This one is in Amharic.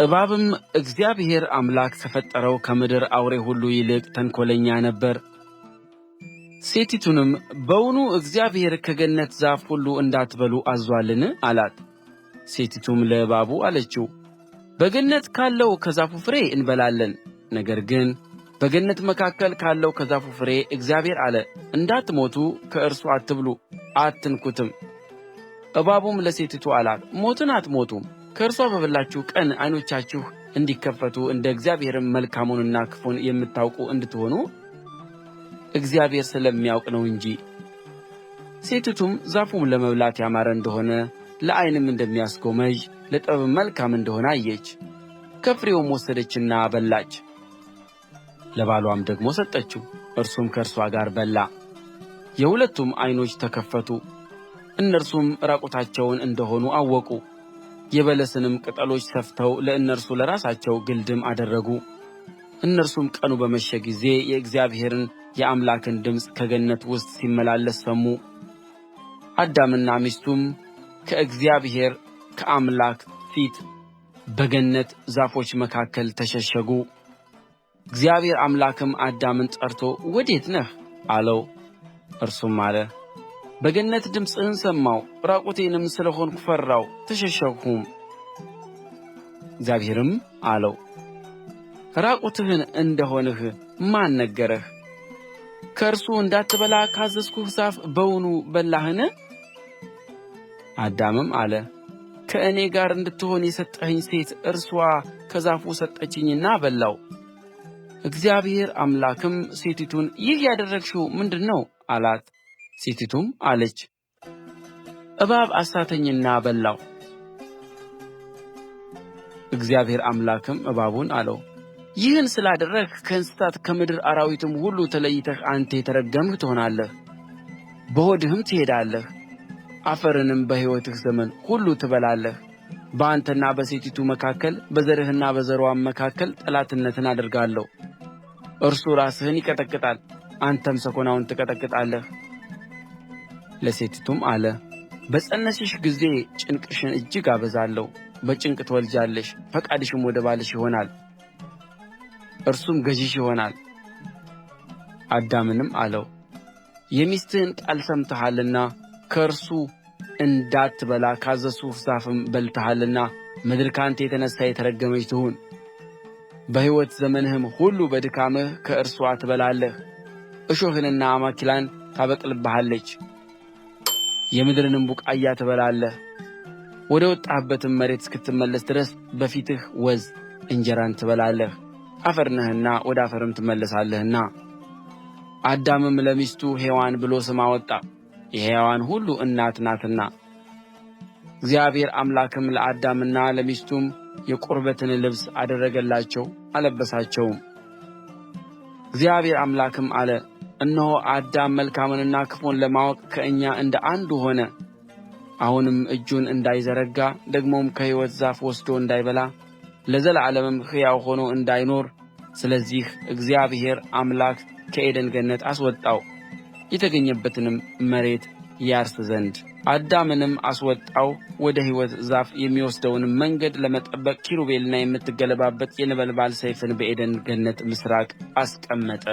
እባብም እግዚአብሔር አምላክ ከፈጠረው ከምድር አውሬ ሁሉ ይልቅ ተንኰለኛ ነበረ። ሴቲቱንም በውኑ እግዚአብሔር ከገነት ዛፍ ሁሉ እንዳትበሉ አዝዞአልን? አላት። ሴቲቱም ለእባቡ አለችው፣ በገነት ካለው ከዛፉ ፍሬ እንበላለን፤ ነገር ግን በገነት መካከል ካለው ከዛፉ ፍሬ እግዚአብሔር አለ፣ እንዳትሞቱ ከእርሱ አትብሉ አትንኩትም። እባቡም ለሴቲቱ አላት፣ ሞትን አትሞቱም። ከእርስዋ በበላችሁ ቀን ዓይኖቻችሁ እንዲከፈቱ እንደ እግዚአብሔርም መልካሙንና ክፉን የምታውቁ እንድትሆኑ እግዚአብሔር ስለሚያውቅ ነው እንጂ። ሴቲቱም ዛፉ ለመብላት ያማረ እንደ ሆነ ለዓይንም እንደሚያስጎመጅ ለጥበብም መልካም እንደ ሆነ አየች። ከፍሬውም ወሰደችና በላች፣ ለባልዋም ደግሞ ሰጠችው፣ እርሱም ከእርስዋ ጋር በላ። የሁለቱም ዓይኖች ተከፈቱ፣ እነርሱም ዕራቁታቸውን እንደ ሆኑ አወቁ። የበለስንም ቅጠሎች ሰፍተው ለእነርሱ ለራሳቸው ግልድም አደረጉ። እነርሱም ቀኑ በመሸ ጊዜ የእግዚአብሔርን የአምላክን ድምፅ ከገነት ውስጥ ሲመላለስ ሰሙ። አዳምና ሚስቱም ከእግዚአብሔር ከአምላክ ፊት በገነት ዛፎች መካከል ተሸሸጉ። እግዚአብሔር አምላክም አዳምን ጠርቶ ወዴት ነህ አለው። እርሱም አለ፣ በገነት ድምፅህን ሰማሁ፣ ዕራቁቴንም ስለ ሆንሁ ፈራሁ፣ ተሸሸግሁም። እግዚአብሔርም አለው፣ ዕራቁትህን እንደ ሆንህ ማን ነገረህ? ከእርሱ እንዳትበላ ካዘዝሁህ ዛፍ በውኑ በላህን? አዳምም አለ፣ ከእኔ ጋር እንድትሆን የሰጠኸኝ ሴት እርስዋ ከዛፉ ሰጠችኝና በላሁ። እግዚአብሔር አምላክም ሴቲቱን ይህ ያደረግሽው ምንድር ነው? አላት። ሴቲቱም አለች፣ እባብ አሳተኝና በላሁ። እግዚአብሔር አምላክም እባቡን አለው፣ ይህን ስላደረግህ ከእንስሳት ከምድር አራዊትም ሁሉ ተለይተህ አንተ የተረገምህ ትሆናለህ፣ በሆድህም ትሄዳለህ፣ አፈርንም በሕይወትህ ዘመን ሁሉ ትበላለህ። በአንተና በሴቲቱ መካከል በዘርህና በዘርዋም መካከል ጠላትነትን አደርጋለሁ። እርሱ ራስህን ይቀጠቅጣል፣ አንተም ሰኮናውን ትቀጠቅጣለህ። ለሴቲቱም አለ፣ በፀነስሽ ጊዜ ጭንቅሽን እጅግ አበዛለሁ፣ በጭንቅ ትወልጃለሽ፣ ፈቃድሽም ወደ ባልሽ ይሆናል፣ እርሱም ገዥሽ ይሆናል። አዳምንም አለው፣ የሚስትህን ቃል ሰምተሃልና ከእርሱ እንዳትበላ ካዘዝሁህ ዛፍም በልተሃልና ምድር ከአንተ የተነሣ የተረገመች ትሁን። በሕይወት ዘመንህም ሁሉ በድካምህ ከእርስዋ ትበላለህ። እሾህንና አሜከላን ታበቅልብሃለች፣ የምድርንም ቡቃያ ትበላለህ። ወደ ወጣህበትም መሬት እስክትመለስ ድረስ በፊትህ ወዝ እንጀራን ትበላለህ፣ አፈር ነህና ወደ አፈርም ትመለሳለህና። አዳምም ለሚስቱ ሔዋን ብሎ ስም አወጣ፣ የሕያዋን ሁሉ እናት ናትና። እግዚአብሔር አምላክም ለአዳምና ለሚስቱም የቁርበትን ልብስ አደረገላቸው፣ አለበሳቸውም። እግዚአብሔር አምላክም አለ፣ እነሆ አዳም መልካምንና ክፉን ለማወቅ ከእኛ እንደ አንዱ ሆነ። አሁንም እጁን እንዳይዘረጋ ደግሞም ከሕይወት ዛፍ ወስዶ እንዳይበላ ለዘላለምም ሕያው ሆኖ እንዳይኖር ስለዚህ እግዚአብሔር አምላክ ከዔድን ገነት አስወጣው፣ የተገኘበትንም መሬት ያርስ ዘንድ። አዳምንም አስወጣው፣ ወደ ሕይወት ዛፍ የሚወስደውንም መንገድ ለመጠበቅ ኪሩቤልንና የምትገለባበጥ የነበልባል ሰይፍን በዔድን ገነት ምሥራቅ አስቀመጠ።